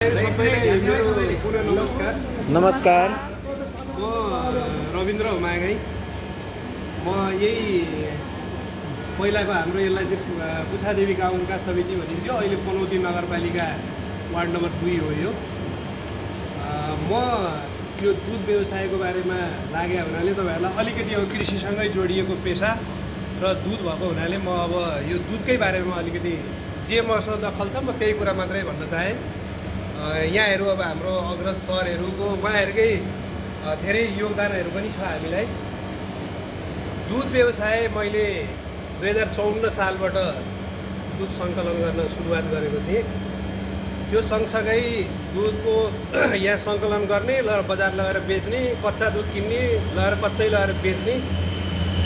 नमस्कार। नमस्कार। म रविन्द्र हुमागाई। म यही पहिलाको हाम्रो यसलाई चाहिँ पुछादेवी गाउँ विकास समिति भनिन्थ्यो, अहिले पनौती नगरपालिका वार्ड नम्बर 2 हो यो। म यो दुध व्यवसायको बारेमा लागेको हुनाले तपाईँहरूलाई अलिकति अब कृषिसँगै जोडिएको पेसा र दुध भएको हुनाले म अब यो दुधकै बारेमा अलिकति जे मसँग दखल छ म त्यही कुरा मात्रै भन्न चाहेँ। यहाँहरू अब हाम्रो अग्रज सरहरूको उहाँहरूकै धेरै योगदानहरू पनि छ हामीलाई। दुध व्यवसाय मैले 2054 सालबाट दुध सङ्कलन गर्न सुरुवात गरेको थिएँ। त्यो सँगसँगै दुधको यहाँ सङ्कलन गर्ने, लगेर बजार लगेर बेच्ने, कच्चा दुध किन्ने, लगेर कच्चै लगेर बेच्ने,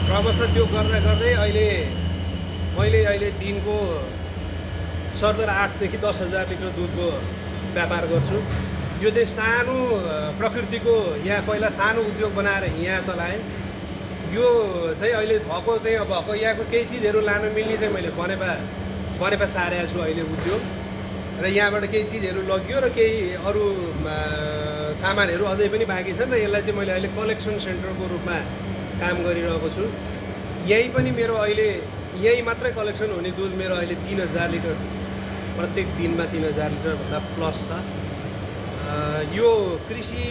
क्रमशः त्यो गर्दा गर्दै अहिले दिनको सरदर 8 देखि 10,000 लिटर दुधको व्यापार गर्छु। यो चाहिँ सानो प्रकृतिको यहाँ पहिला सानो उद्योग बनाएर यहाँ चलाएँ। यो चाहिँ अहिले भएको चाहिँ अब भएको यहाँको केही चिजहरू लान मिल्ने चाहिँ मैले बनेपा सारेको छु अहिले उद्योग, र यहाँबाट केही चिजहरू लगियो र केही अरू सामानहरू अझै पनि बाँकी छन् र यसलाई चाहिँ मैले अहिले कलेक्सन सेन्टरको रूपमा काम गरिरहेको छु। यहीँ पनि मेरो अहिले यहीँ मात्रै कलेक्सन हुने दुध मेरो अहिले 3,000 लिटर प्रत्येक दिनमा 3,000 लिटरभन्दा प्लस छ। यो कृषि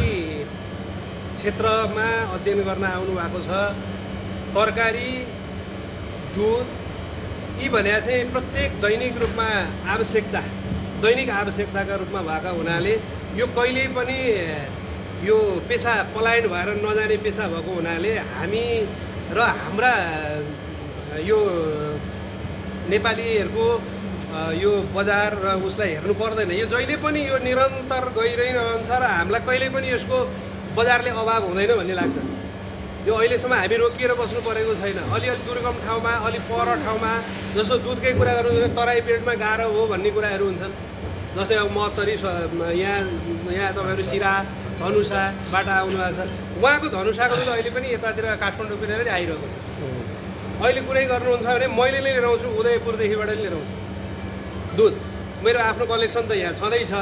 क्षेत्रमा अध्ययन गर्न आउनु भएको छ। तरकारी, दुध यी भने चाहिँ प्रत्येक दैनिक आवश्यकताका रूपमा भएका हुनाले यो कहिल्यै पनि यो पेसा पलायन भएर नजाने पेसा भएको हुनाले हामी र हाम्रा यो नेपालीहरूको यो बजार र उसलाई हेर्नु पर्दैन। यो जहिले पनि यो निरन्तर गइरहन्छ र हामीलाई कहिल्यै पनि यसको बजारले अभाव हुँदैन भन्ने लाग्छ। यो अहिलेसम्म हामी रोकिएर बस्नु परेको छैन। अलिअलि दुर्गम ठाउँमा, अलिक पर ठाउँमा, जस्तो दुधकै कुरा गर्नु तराई पेटमा गाह्रो हो भन्ने कुराहरू हुन्छन्। जस्तै अब मत्तरी यहाँ तपाईँहरू सिरा धनुषाबाट आउनु भएको छ। उहाँको धनुषाको दुध अहिले पनि यतातिर काठमाडौँतिर आइरहेको छ। अहिले कुरै गर्नुहुन्छ भने मैले नै लिएर आउँछु, उदयपुरदेखिबाट लिएर आउँछु दुध। मेरो आफ्नो कलेक्सन त यहाँ छँदैछ।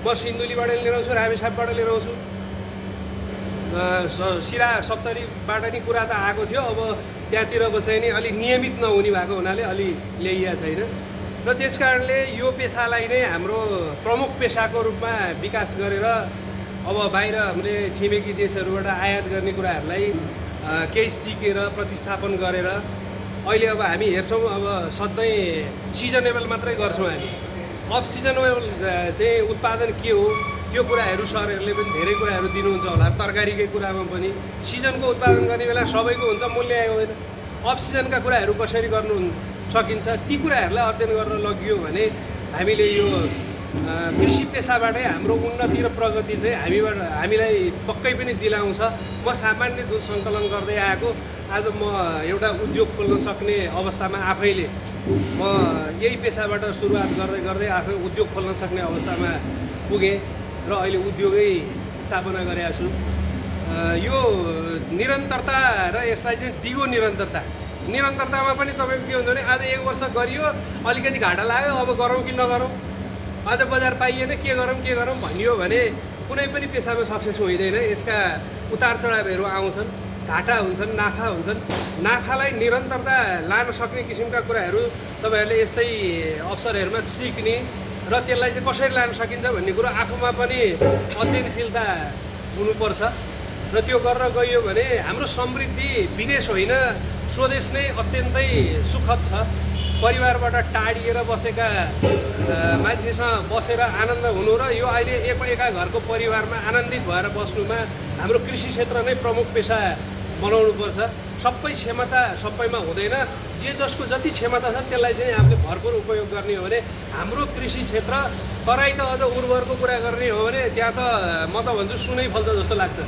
म सिन्धुलीबाट लिएर आउँछु, रामेछापबाट लिएर आउँछु। सिरा सप्तरीबाट नि कुरा त आएको थियो, अब त्यहाँतिर चाहिँ नि अलिक नियमित नहुने भएको हुनाले अलि ल्याइएको छैन। र त्यस कारणले यो पेसालाई नै हाम्रो प्रमुख पेसाको रूपमा विकास गरेर अब बाहिर हामीले छिमेकी देशहरूबाट आयात गर्ने कुराहरूलाई केही सिकेर प्रतिस्थापन गरेर अहिले अब हामी हेर्छौँ अब सधैँ सिजनेबल मात्रै गर्छौँ हामी। अफ सिजनेबल चाहिँ उत्पादन के हो त्यो कुराहरू सरहरूले पनि धेरै कुराहरू दिनुहुन्छ होला। तरकारीकै कुरामा पनि सिजनको उत्पादन गर्ने बेला सबैको हुन्छ, मूल्य आएको हुँदैन। अफ सिजनका कुराहरू कसरी गर्नु सकिन्छ ती कुराहरूलाई अध्ययन गर्न लगियो भने हामीले यो कृषि पेसाबाटै हाम्रो उन्नति र प्रगति चाहिँ हामीलाई पक्कै पनि दिलाउँछ। म सामान्य दुध सङ्कलन गर्दै आएको, आज म एउटा उद्योग खोल्न सक्ने अवस्थामा आफैले म यही पेसाबाट सुरुवात गर्दै गर्दै आफै उद्योग खोल्न सक्ने अवस्थामा पुगेँ र अहिले उद्योगै स्थापना गरेको छु। यो निरन्तरता र यसलाई चाहिँ दिगो निरन्तरतामा पनि तपाईँको के हुन्छ भने आज 1 वर्ष गरियो, अलिकति घाटा लाग्यो, अब गरौँ कि नगरौँ, आज बजार पाइएन, के गरौँ भनियो भने कुनै पनि पेसामा सक्सेस हुँदैन। यसका उतार चढावहरू आउँछन्, घाटा हुन्छन्, नाफा हुन्छन्। नाफालाई निरन्तरता लान सक्ने किसिमका कुराहरू तपाईँहरूले यस्तै अवसरहरूमा सिक्ने र त्यसलाई चाहिँ कसरी लान सकिन्छ भन्ने कुरो आफूमा पनि अध्ययनशीलता हुनुपर्छ। र त्यो गरेर गइयो भने हाम्रो समृद्धि विदेश होइन, स्वदेश नै अत्यन्तै सुखद छ। परिवारबाट टाढिएर बसेका मान्छेसँग बसेर आनन्द हुनु र यो अहिले एका घरको परिवारमा आनन्दित भएर बस्नुमा हाम्रो कृषि क्षेत्र नै प्रमुख पेसा बनाउनुपर्छ। सबै क्षमता सबैमा हुँदैन, जे जसको जति क्षमता छ त्यसलाई चाहिँ हामीले भरपुर उपयोग गर्ने हो भने हाम्रो कृषि क्षेत्र, तराई त अझ उर्वरको कुरा गर्ने हो भने त्यहाँ त म त भन्छु सुनै फल्छ जस्तो लाग्छ।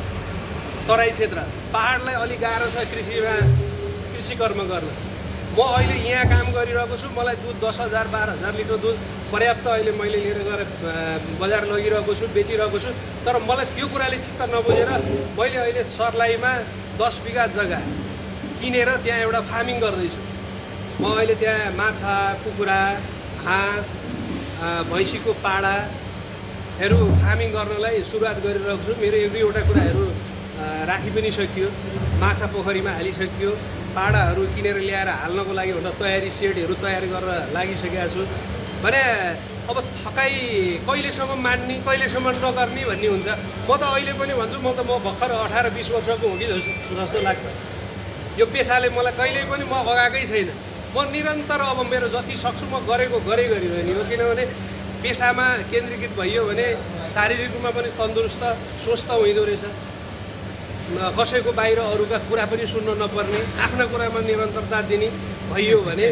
तराई क्षेत्र पहाडलाई अलिक गाह्रो छ कृषि कर्म गर्न। म अहिले यहाँ काम गरिरहेको छु, मलाई दुध 10,000 12,000 लिटर दुध पर्याप्त अहिले मैले लिएर गएर बजार लगिरहेको छु, बेचिरहेको छु। तर मलाई त्यो कुराले चित्त नबुझेर मैले अहिले सर्लाहीमा 10 बिघा जग्गा किनेर त्यहाँ एउटा फार्मिङ गर्दैछु। म अहिले त्यहाँ माछा, कुखुरा, हाँस, भैँसीको पाडा फार्मिङ गर्नलाई सुरुवात गरिरहेको छु। मेरो 1-2वटा कुराहरू राखी पनि सकियो, माछा पोखरीमा हालिसकियो, पाडाहरू किनेर ल्याएर हाल्नको लागि एउटा तयारी सेडहरू तयार गरेर लागिसकेको छु भने अब थकाइ कहिलेसम्म मान्ने कहिलेसम्म नगर्ने भन्ने हुन्छ। म त अहिले पनि भन्छु, म भर्खर 18-20 वर्षको हो कि जस्तो लाग्छ। यो पेसाले मलाई कहिल्यै पनि म भगाएकै छैन। म निरन्तर अब मेरो जति सक्छु म गरेको गरिरहने हो, किनभने पेसामा केन्द्रीकृत भइयो भने शारीरिक रूपमा पनि तन्दुरुस्त स्वस्थ हुँदो रहेछ। कसैको बाहिर अरूका कुरा पनि सुन्न नपर्ने, आफ्ना कुरामा निरन्तरता दिने भइयो भने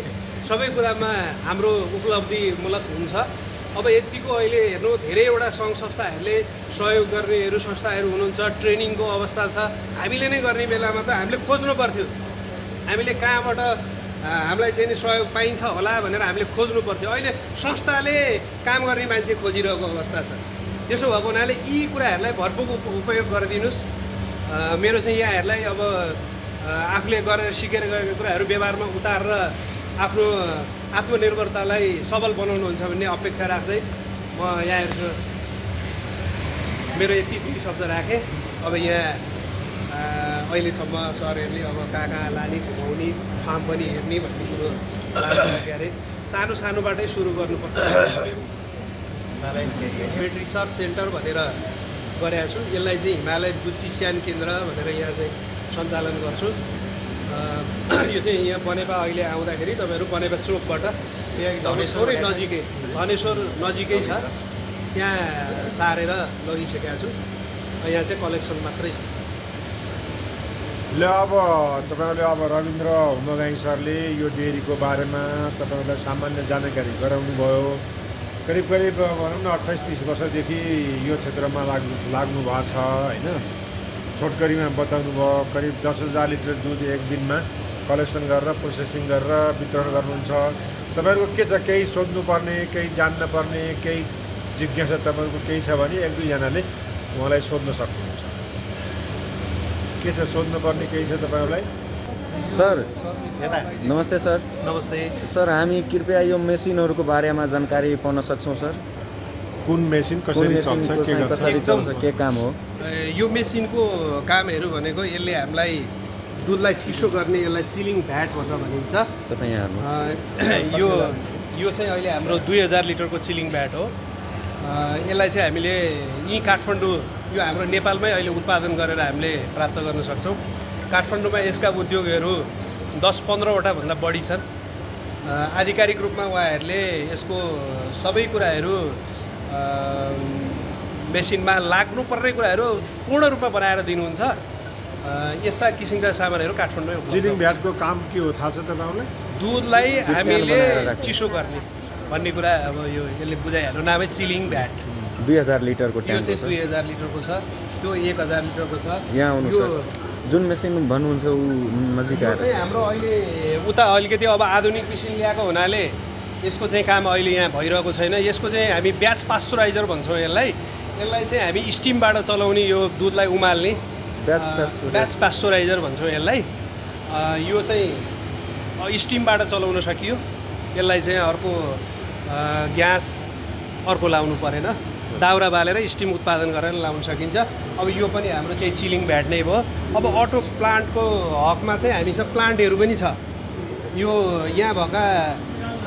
सबै कुरामा हाम्रो उपलब्धिमूलक हुन्छ। अब यतिको अहिले हेर्नु धेरैवटा सङ्घ संस्थाहरूले सहयोग गर्नेहरू संस्थाहरू हुनुहुन्छ, ट्रेनिङको अवस्था छ। हामीले नै गर्ने बेलामा त हामीले खोज्नु पर्थ्यो, हामीले कहाँबाट हामीलाई चाहिँ नि सहयोग पाइन्छ होला भनेर हामीले खोज्नु पर्थ्यो। अहिले संस्थाले काम गर्ने मान्छे खोजिरहेको अवस्था छ। त्यसो भएको हुनाले यी कुराहरूलाई भरपूर उपयोग गरिदिनुहोस्। मेरो चाहिँ यहाँहरूलाई अब आफूले गरेर सिकेर गएको कुराहरू व्यवहारमा उतारेर आफ्नो आत्मनिर्भरतालाई सबल बनाउनुहुन्छ भन्ने अपेक्षा राख्दै म यहाँहरूको मेरो यति 2 शब्द राखेँ। अब यहाँ अहिलेसम्म सरहरूले अब कहाँ लाने घुमाउने फार्म पनि हेर्ने भन्ने कुरो के अरे सानोबाटै सुरु गर्नुपर्छ। पेट रिसर्च सेन्टर भनेर गरेको छु। यसलाई चाहिँ हिमालय दुध चिस्यान केन्द्र भनेर यहाँ चाहिँ सञ्चालन गर्छु। यो चाहिँ यहाँ बनेपा अहिले आउँदाखेरि तपाईँहरू बनेपा चोकबाट यहाँ धनेश्वरै नजिकै धनेश्वर नजिकै छ, त्यहाँ सारेर लगिसकेको छु। यहाँ चाहिँ कलेक्सन मात्रै छ। ल अब तपाईँहरूले अब रविन्द्र हुमगाई सरले यो डेरीको बारेमा तपाईँहरूलाई सामान्य जानकारी गराउनु भयो। करिब भनौँ न 28-30 वर्षदेखि यो क्षेत्रमा लाग्नु भएको छ होइन। छोटकरीमा बताउनु भयो, करिब 10,000 लिटर दुध एक दिनमा कलेक्सन गरेर प्रोसेसिङ गरेर वितरण गर्नुहुन्छ। तपाईँहरूको के छ, केही सोध्नुपर्ने, केही जान्नुपर्ने, केही जिज्ञासा तपाईँहरूको केही छ भने 1-2जनाले उहाँलाई सोध्न सक्नुहुन्छ। के छ सोध्नुपर्ने केही छ तपाईँहरूलाई? सर नमस्ते सर। नमस्ते सर, हामी कृपया यो मेसिनहरूको बारेमा जानकारी पाउन सक्छौँ सर? कुन मेसिन कसरी चल्छ, के काम हो? यो मेसिनको कामहरू भनेको यसले हामीलाई दुधलाई चिसो गर्ने, यसलाई चिलिङ भ्याट भनेर भनिन्छ। यो चाहिँ अहिले हाम्रो 2000 लिटरको चिलिङ भ्याट हो। यसलाई चाहिँ हामीले यहीँ काठमाडौँ, यो हाम्रो नेपालमै अहिले उत्पादन गरेर हामीले प्राप्त गर्न सक्छौँ। काठमाडौँमा यसका उद्योगहरू 10-15वटा भन्दा बढी छन्। आधिकारिक रूपमा उहाँहरूले यसको सबै कुराहरू मेसिनमा लाग्नुपर्ने कुराहरू पूर्ण रूपमा बनाएर दिनुहुन्छ। यस्ता किसिमका सामानहरू काठमाडौँमै उपलब्ध। चिलिङ भ्याटको काम के हो थाहा छ तपाईँहरूलाई? दुधलाई हामीले चिसो गर्ने भन्ने कुरा अब यसले बुझाइहाल्नु। नामै चिलिङ भ्याट। 2000 लिटरको यो ट्याङ्क चाहिँ 2000 लिटरको छ, त्यो 1000 लिटरको छ। यहाँ आउनु सर, जुन मेसिन भन्नुहुन्छ ऊ नजिक आएर हाम्रो अहिले उता अलिकति अब आधुनिक मेसिन ल्याएको हुनाले यसको चाहिँ काम अहिले यहाँ भइरहेको छैन। यसको चाहिँ हामी ब्याच पास्चुराइजर भन्छौँ यसलाई चाहिँ हामी स्टिमबाट चलाउने, यो दुधलाई उमाल्ने ब्याच पास्चुराइजर भन्छौँ यसलाई। यो चाहिँ स्टिमबाट चलाउन सकियो। यसलाई चाहिँ अर्को ग्यास अर्को लाउनु परेन, दाउरा बालेर स्टिम उत्पादन गरेर लाउन सकिन्छ। अब यो पनि हाम्रो चाहिँ चिलिङ भ्याट नै भयो। अब अटो प्लान्टको हकमा चाहिँ हामीसँग प्लान्टहरू पनि छ। यो यहाँ भएका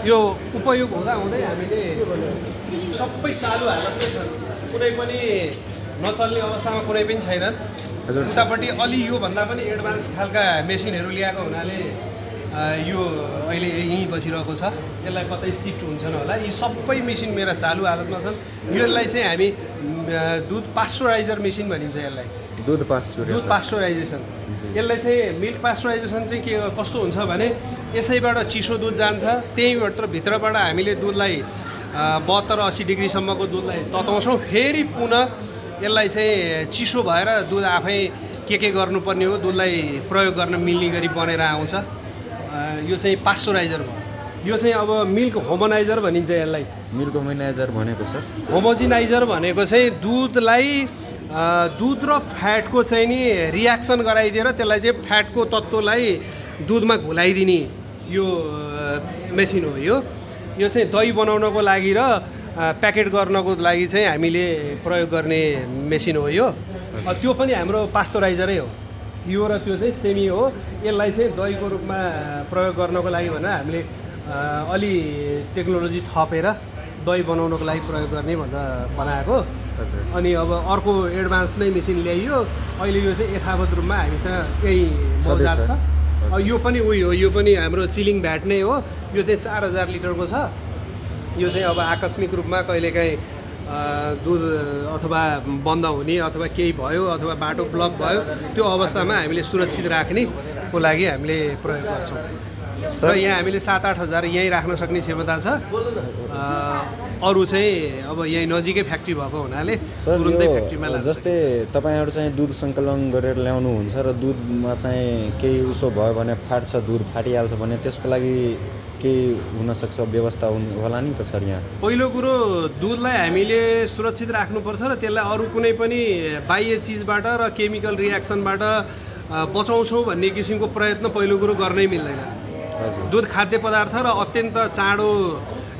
यो उपयोग हुँदै हामीले सबै चालु हालतमै छन्, कुनै पनि नचल्ने अवस्थामा कुनै पनि छैनन्। उतापट्टि अलि योभन्दा पनि एडभान्स खालका मेसिनहरू ल्याएको हुनाले यो अहिले यहीँ बसिरहेको छ। यसलाई कतै सिफ्ट हुन्छन् होला। यी सबै मेसिन मेरा चालु हालतमा छन्। यसलाई चाहिँ हामी दुध पास्चुराइजर मेसिन भनिन्छ। यसलाई दुध पास्चुराइजेसन। यसलाई चाहिँ मिल्क पास्चुराइजेसन चाहिँ के कस्तो हुन्छ भने यसैबाट चिसो दुध जान्छ, त्यहीँबाट भित्रबाट हामीले दुधलाई 72-80 डिग्रीसम्मको दुधलाई तताउँछौँ। फेरि पुनः यसलाई चाहिँ चिसो भएर दुध आफै के गर्नुपर्ने हो दुधलाई प्रयोग गर्न मिल्ने गरी बनेर आउँछ। यो चाहिँ पास्चुराइजर भयो। यो चाहिँ अब मिल्क होमोनाइजर भनिन्छ। यसलाई मिल्क होमोनाइजर भनेको सर? होमोजिनाइजर भनेको चाहिँ दुधलाई दुध र फ्याटको चाहिँ नि रियाक्सन गराइदिएर त्यसलाई चाहिँ फ्याटको तत्त्वलाई दुधमा घुलाइदिने यो मेसिन हो। यो चाहिँ दही बनाउनको लागि र प्याकेट गर्नको लागि चाहिँ हामीले प्रयोग गर्ने मेसिन हो यो। त्यो पनि हाम्रो पास्चराइजरै हो। यो र त्यो चाहिँ सेमी हो। यसलाई चाहिँ दहीको रूपमा प्रयोग गर्नको लागि भनेर हामीले अलि टेक्नोलोजी थपेर दही बनाउनको लागि प्रयोग गर्ने भनेर बनाएको। अनि अब अर्को एडभान्स नै मेसिन ल्याइयो। अहिले यो चाहिँ यथावत रूपमा हामीसँग यही मौजात छ। यो पनि उही हो, यो पनि हाम्रो चिलिङ भ्याट नै हो। यो चाहिँ 4000 लिटरको छ। यो चाहिँ अब आकस्मिक रूपमा कहिलेकाहीँ दुध अथवा बन्द हुने अथवा केही भयो अथवा बाटो ब्लक भयो त्यो अवस्थामा हामीले सुरक्षित राख्नेको लागि हामीले प्रयोग गर्छौँ। र यहाँ हामीले 7-8 हजार यहीँ राख्न सक्ने क्षमता छ। अरू चाहिँ अब यहीँ नजिकै फ्याक्ट्री भएको हुनाले तुरुन्तै फ्याक्ट्रीमा लाग्छ। जस्तै तपाईँहरू चाहिँ दुध सङ्कलन गरेर ल्याउनुहुन्छ र दुधमा चाहिँ केही उसो भयो भने फाट्छ, दुध फाटिहाल्छ भने त्यसको लागि केही हुनसक्छ व्यवस्था होला नि त सर? यहाँ पहिलो कुरो दुधलाई हामीले सुरक्षित राख्नुपर्छ र त्यसलाई अरू कुनै पनि बाह्य चिजबाट र केमिकल रियाक्सनबाट बचाउँछौँ भन्ने किसिमको प्रयत्न पहिलो कुरो गर्नै मिल्दैन। दुध खाद्य पदार्थ र अत्यन्त चाँडो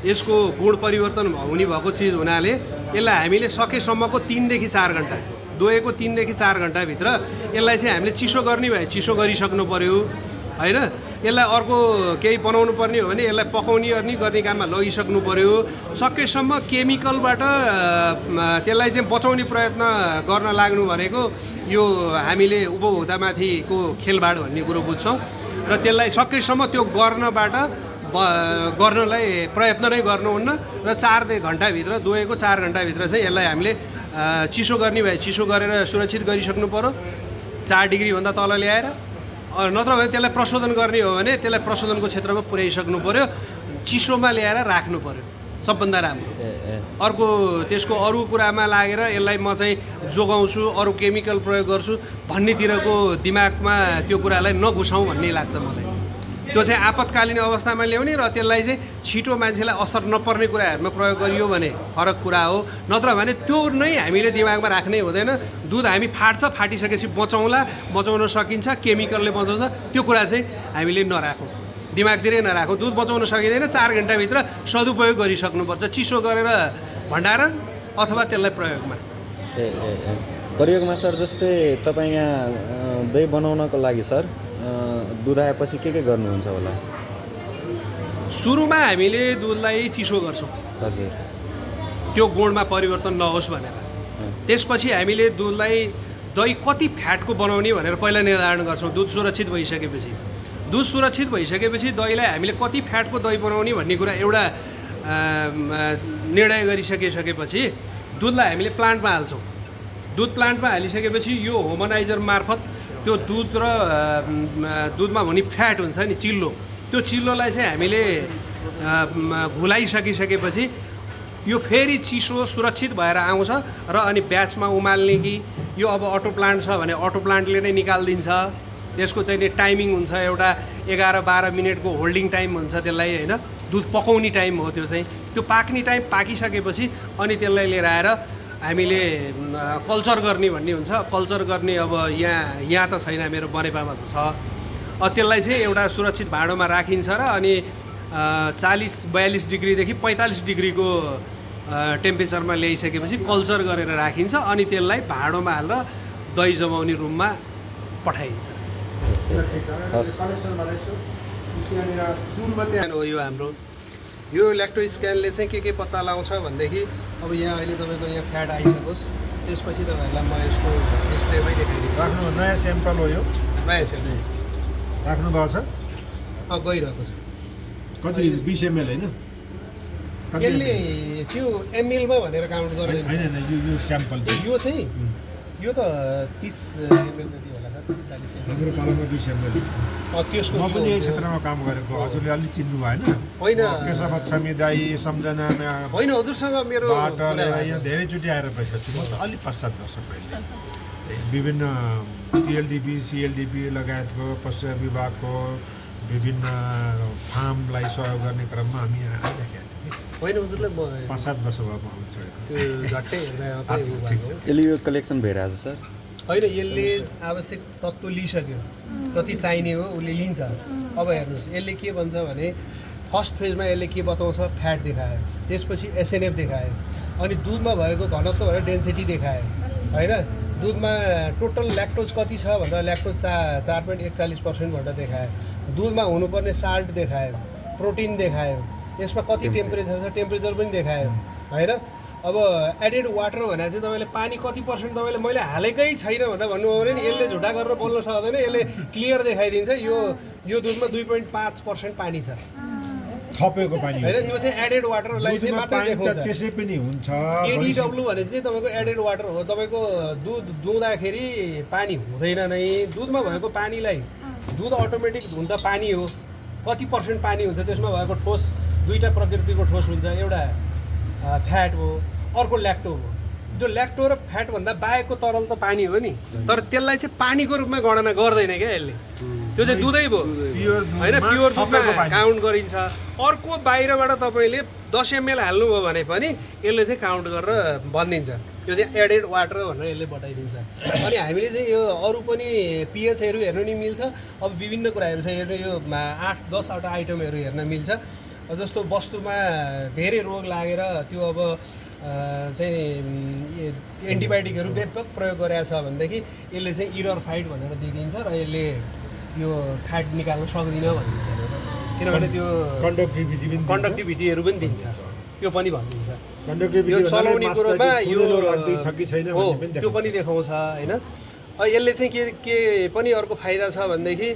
यसको गुण परिवर्तन हुने भएको चिज हुनाले यसलाई हामीले सकेसम्मको 3 देखि 4 घन्टा, दुहेको 3 देखि 4 घन्टाभित्र यसलाई चाहिँ हामीले चिसो गर्ने भए चिसो गरिसक्नु पर्यो होइन। यसलाई अर्को केही बनाउनु पर्ने हो भने यसलाई पकाउने गर्ने काममा लगिसक्नु पर्यो। सकेसम्म केमिकलबाट त्यसलाई चाहिँ बचाउने प्रयत्न गर्न लाग्नु भनेको यो हामीले उपभोक्तामाथिको खेलबाड भन्ने कुरो बुझ्छौँ र त्यसलाई सकेसम्म त्यो गर्नलाई प्रयत्न नै गर्नुहुन्न र 4 घन्टाभित्र, दुहेको 4 घन्टाभित्र चाहिँ यसलाई हामीले चिसो गर्ने भए चिसो गरेर सुरक्षित गरिसक्नु पर्यो 4 डिग्रीभन्दा तल ल्याएर। नत्र भने त्यसलाई प्रशोधन गर्ने हो भने त्यसलाई प्रशोधनको क्षेत्रमा पुर्याइसक्नु पर्यो, चिसोमा ल्याएर राख्नु पर्यो सबभन्दा राम्रो। अर्को त्यसको अरू कुरामा लागेर यसलाई म चाहिँ जोगाउँछु, अरू केमिकल प्रयोग गर्छु भन्नेतिरको दिमागमा त्यो कुरालाई नघुसाउँ भन्ने लाग्छ मलाई। त्यो चाहिँ आपतकालीन अवस्थामा ल्याउने र त्यसलाई चाहिँ छिटो मान्छेलाई असर नपर्ने कुराहरूमा प्रयोग गरियो भने फरक कुरा हो। नत्र भने त्यो नै हामीले दिमागमा राख्नै हुँदैन। दुध हामी फाटिसकेपछि बचाउन सकिन्छ, केमिकलले बचाउँछ, त्यो कुरा चाहिँ हामीले नराखौँ, दिमागतिरै नराखौँ। दुध बचाउन सकिँदैन, 4 घन्टाभित्र सदुपयोग गरिसक्नुपर्छ, चिसो गरेर भण्डारण अथवा त्यसलाई प्रयोगमा सर। जस्तै तपाईँ यहाँ दही बनाउनको लागि सर दुध आएपछि के गर्नुहुन्छ होला? सुरुमा हामीले दुधलाई चिसो गर्छौँ, हजुर, त्यो गुणमा परिवर्तन नहोस् भनेर। त्यसपछि हामीले दुधलाई दही कति फ्याटको बनाउने भनेर पहिला निर्धारण गर्छौँ। दुध सुरक्षित भइसकेपछि दहीलाई हामीले कति फ्याटको दही बनाउने भन्ने कुरा एउटा निर्णय गरिसकेपछि दुधलाई हामीले प्लान्टमा हाल्छौँ। दुध प्लान्टमा हालिसकेपछि यो होमनाइजर मार्फत त्यो दुध र दुधमा हुने फ्याट हुन्छ नि, चिल्लो, त्यो चिल्लोलाई चाहिँ हामीले घुलाइसकिसकेपछि यो फेरि चिसो सुरक्षित भएर आउँछ र अनि ब्याचमा उमाल्ने कि यो अब अटो प्लान्ट छ भने अटो प्लान्टले नै निकालिदिन्छ। त्यसको चाहिँ टाइमिङ हुन्छ, एउटा 11-12 मिनटको होल्डिङ टाइम हुन्छ त्यसलाई होइन। दुध पकाउने टाइम हो त्यो चाहिँ। त्यो पाक्ने टाइम पाकिसकेपछि अनि त्यसलाई लिएर आएर हामीले कल्चर गर्ने भन्ने हुन्छ। कल्चर गर्ने अब यहाँ त छैन, मेरो बनेपामा त छ। त्यसलाई चाहिँ एउटा सुरक्षित भाँडोमा राखिन्छ र अनि 40-42 डिग्रीदेखि 45 डिग्रीको टेम्परेचरमा ल्याइसकेपछि कल्चर गरेर राखिन्छ। अनि त्यसलाई भाँडोमा हालेर दही जमाउने रुममा पठाइन्छ। यो हाम्रो यो इलेक्ट्रो स्क्यानले चाहिँ के पत्ता लगाउँछ भनेदेखि अब यहाँ अहिले तपाईँको यहाँ फ्याट आइसकोस्, त्यसपछि तपाईँहरूलाई म यसको डिस्प्लेमै देखाइदिन्छु। राख्नु नयाँ स्याम्पल हो यो, नयाँ स्याम्पल राख्नु भएको छ, गइरहेको छ। कति 20 ml होइन? यसले त्यो एमएलमा भनेर काउन्ट गर्दैन, यो स्याम्पल यो चाहिँ यो त 30 ml जति होला, 30-40 ml। हाम्रो पालामा 20 ml। त्यसको म पनि यही क्षेत्रमा काम गरेको, हजुरले अलि चिन्नु भएन? होइन, केशव छमी दाई, सम्झना होइन, हजुरसँग मेरो यहाँ धेरैचोटि आएर बसेको छु म त। अलिक 5-7 वर्ष पहिले विभिन्न टिएलडिपी, सिएलडिपी लगायतको पशु विभागको विभिन्न फार्मलाई सहयोग गर्ने क्रममा हामी यहाँ आइरहेका थियौँ। होइन हजुरलाई 5-7 वर्ष भएको हुन्छ। त्यो झट्टै यसले यो कलेक्सन भइरहेछ सर? होइन, यसले आवश्यक तत्त्व लिइसक्यो, जति चाहिने हो उसले लिन्छ। अब हेर्नुहोस् यसले के भन्छ भने फर्स्ट फेजमा यसले के बताउँछ फ्याट देखायो, त्यसपछि एसएनएफ देखायो, अनि दुधमा भएको घनत्व भनेर डेन्सिटी देखायो होइन। दुधमा टोटल ल्याक्टोज कति छ भन्दा ल्याक्टोज 4.41% भनेर देखायो, दुधमा हुनुपर्ने साल्ट देखायो, प्रोटिन देखायो, यसमा कति टेम्परेचर छ टेम्परेचर पनि देखायो होइन। अब एडेड वाटर भनेर चाहिँ तपाईँले पानी कति पर्सेन्ट तपाईँले मैले हालेकै छैन भनेर भन्नुभयो भने नि यसले झुटा गरेर बोल्न सक्दैन, यसले क्लियर देखाइदिन्छ यो दुधमा 2.5% पानी छ थपेको पानी होइन। त्यो चाहिँ एडेड वाटरलाई चाहिँ मात्रै देखाउँछ। त्यसै पनि हुन्छ। एडिडब्ल्यू भने चाहिँ तपाईँको एडेड वाटर हो, तपाईँको दुध दुहुँदाखेरि पानी हुँदैन नै, दुधमा भएको पानीलाई दुध अटोमेटिक हुन त पानी हो, कति पर्सेन्ट पानी हुन्छ त्यसमा भएको ठोस, दुईवटा प्रकृतिको ठोस हुन्छ, एउटा फ्याट हो अर्को ल्याक्टो हो। त्यो ल्याक्टो र फ्याटभन्दा बाहेकको तरल त पानी हो नि, तर त्यसलाई चाहिँ पानीको रूपमा गणना गर्दैन क्या यसले, त्यो चाहिँ दुधै भयो होइन, प्योर दुधमा काउन्ट गरिन्छ। अर्को बाहिरबाट तपाईँले 10 ml हाल्नुभयो भने पनि यसले चाहिँ काउन्ट गरेर भनिदिन्छ, यो चाहिँ एडेड वाटर भनेर यसले बताइदिन्छ। अनि हामीले चाहिँ यो अरू पनि पिएचहरू हेर्नु नि मिल्छ, अब विभिन्न कुराहरू छ हेर्नु, यो 8-10वटा आइटमहरू हेर्न मिल्छ। जस्तो वस्तुमा धेरै रोग लागेर त्यो अब चाहिँ एन्टिबायोटिकहरू व्यापक प्रयोग गरेको छ भनेदेखि यसले चाहिँ इरर फाइट भनेर दिइदिन्छ र यसले यो फ्याट निकाल्न सक्दिनँ भनिदिन्छ, किनभने त्यो कन्डक्टिभिटीहरू पनि दिन्छ, त्यो पनि भनिदिन्छ। यो चलाउने कुरोमा यो हो त्यो पनि देखाउँछ होइन। यसले चाहिँ के पनि अर्को फाइदा छ भनेदेखि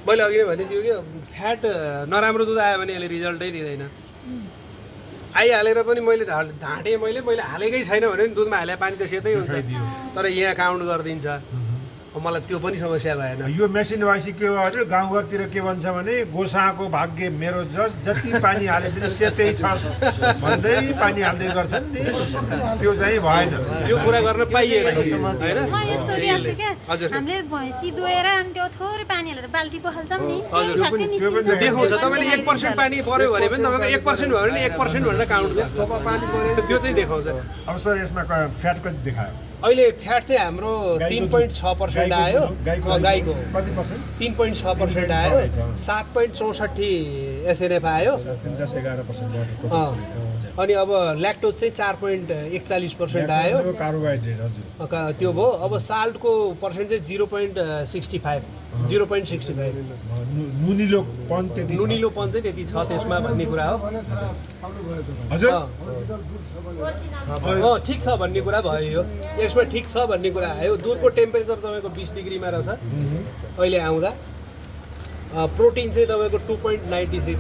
मैले अघि नै भनिदियो कि फ्याट नराम्रो दुध आयो भने यसले रिजल्टै दिँदैन, आइहालेर पनि मैले ढाँटेँ मैले हालेकै छैन भने नि दुधमा हाले पानी त सेतै हुन्छ, तर यहाँ काउन्ट गरिदिन्छ। मलाई त्यो पनि समस्या भएन। यो मेसिन भएपछि के हो भने गाउँघरतिर के भन्छ भने गोसाको भाग्य मेरो जति पानी हाले पनि सेतै छ भन्दै पानी हाल्दै गर्छन् नि, त्यो चाहिँ भएन, त्यो कुरा गर्न पाइएन होइन। हजुर हामीले भैँसी दुहेर अनि त्यो थोरै पानी हालेर बाल्टी पखाल्छौँ नि, देखाउँछ तपाईँले 1% पानी पर्यो भने पनि तपाईँको 1% भयो भने 1% भनेर काउन्ट गर्छ, पानी पर्यो त्यो चाहिँ देखाउँछ। अब सर यसमा फ्याट कति देखायो? अहिले फ्याट चाहिँ हाम्रो 3.6% आयो, गाईको कति पर्सेन्ट? 3.6% आयो, 7.64 एसएनएफ आयो, 10-11% अनि अब ल्याक्टोज चाहिँ 4.41% आयो, कार्बोहाइड्रेट हजुर त्यो भयो। अब साल्टको पर्सेन्ट चाहिँ 0.65 नुनिलोपन चाहिँ त्यति छ त्यसमा भन्ने कुरा हो हजुर। ठिक छ भन्ने कुरा भयो, यो यसमा ठिक छ भन्ने कुरा आयो। दुधको टेम्परेचर तपाईँको 20 डिग्रीमा रहेछ अहिले आउँदा, प्रोटिन चाहिँ तपाईँको 2.93